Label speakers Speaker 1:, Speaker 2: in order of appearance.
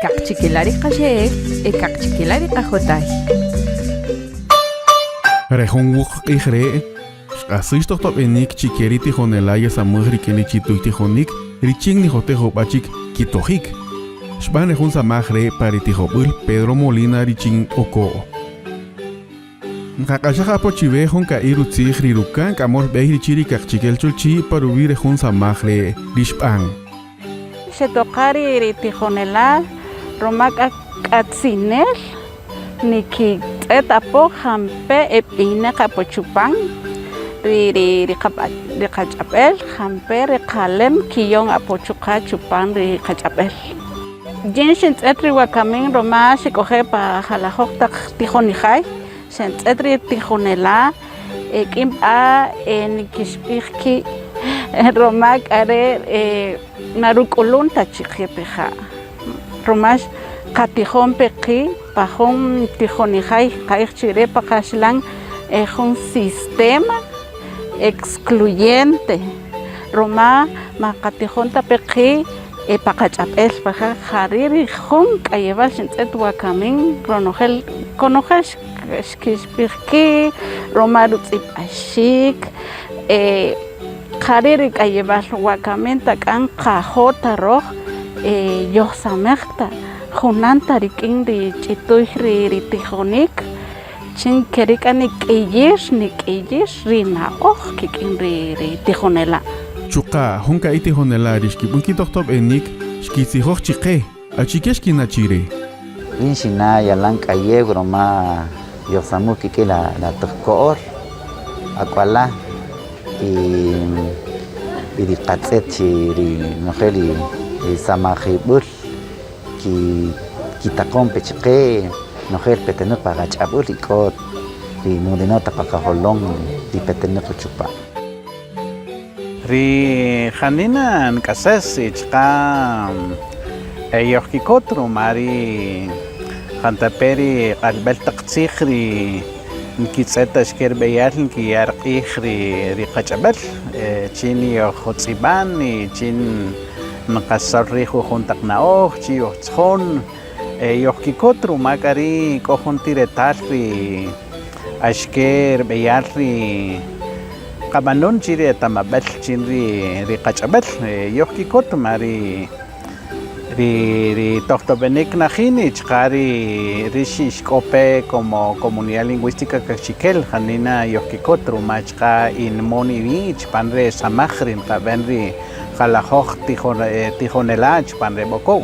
Speaker 1: Kaqchikela' ri qaxe'el e kaqchikela' ri qajotay.
Speaker 2: Re jun wuq q'ij re', xq'asëx tojtob'enïk chi ke ri tijonela' yesamäj rik'in ri chitüy tijonïk richin nijotej jub'a' chik kitojik. Xb'an re jun samaj re' pa ri tijob'äl Pedro Molina richin Oko'. Nqaq'axaj apo chiwe jun ka'i' rutzij ri ruka'n k'amöl b'ey richin ri Kaqchikel Cholchi' pa ruwi' re jun samaj re' ri xb'an.
Speaker 3: Xetoqa ri tijonela' ruma k'a k'atzinel nikitz'et apo jampe' e b'ineq apo chupan ri qach'ab'el, jampe' reqalem kiyon apo chuqa' chupan ri qach'ab'el. Yin xintz'et ri wakamin ruma xik'oje' pa jalajoj taq tijonijay, xentz'et ri tijonela' e k'in b'a' e nikixb'ij ki' ruma k'a re' ma ruk'ulun ta chiqe peja' ruma qatijon pe qi' pa jun tijonijay qa'ij chi re' pa kaxlan jun sistema excluyente ruma ma qatijon ta pe qi' e pa qach'ab'el peja' ja ri' ri jun k'ayewal xintz'et wakamin ronojel konojel xkixb'ij ki' ruma rutz'ib'axik ja ri' ri k'ayewal wakamin ta k'a nqajo' ta röj yojsamej ta junan ta rik'in ri ch'ituy ri tijonïk chin ke ri' k'a nik'iyïr nik'iyïr ri na'oj kik'in ri tijonela'.
Speaker 2: Chuqa' jun ka'i' tijonela' ri xkib'än kitojtob'enïk xkitzijoj chi qe Achike xkina' chi re?
Speaker 4: Rin xina' yalan k'ayew ruma yojsamuj kik'in la taq ko'ol ak'wala' y ri qatz'et chi ri nojel ri samajib'äl kitaqon pe chaqe nojel petenäq pa qach'ab'äl y k'o ri nudinota pa qajolom ri petenäq chupan.
Speaker 5: Ri janina nk'ases y chuqa' yojkikot ruma ri jantape' ri q'alb'el taq tzij ri nkitz'et achike rub'eyal nkiya' riq'ij ri qach'ab'äl chin yojtz'ib'an y chin nqasöl riij jujun taq na'oj, chin yojtzijon, yojkikot ruma k'a ri' k'o jun ti retal ri achike rub'eyal ri qab'anon chi ri etamab'äl chin ri qach'ab'äl yojkikot ruma ri ri tojtob'enik najin y chuqa' ri xixk'o pe como Comunidad Lingüística Kaqchikel janina yojkikot ruma chuqa' inmon iwi' chpan re samaj ri nqab'en ri jalajoj tijonela' chpan re B'okow.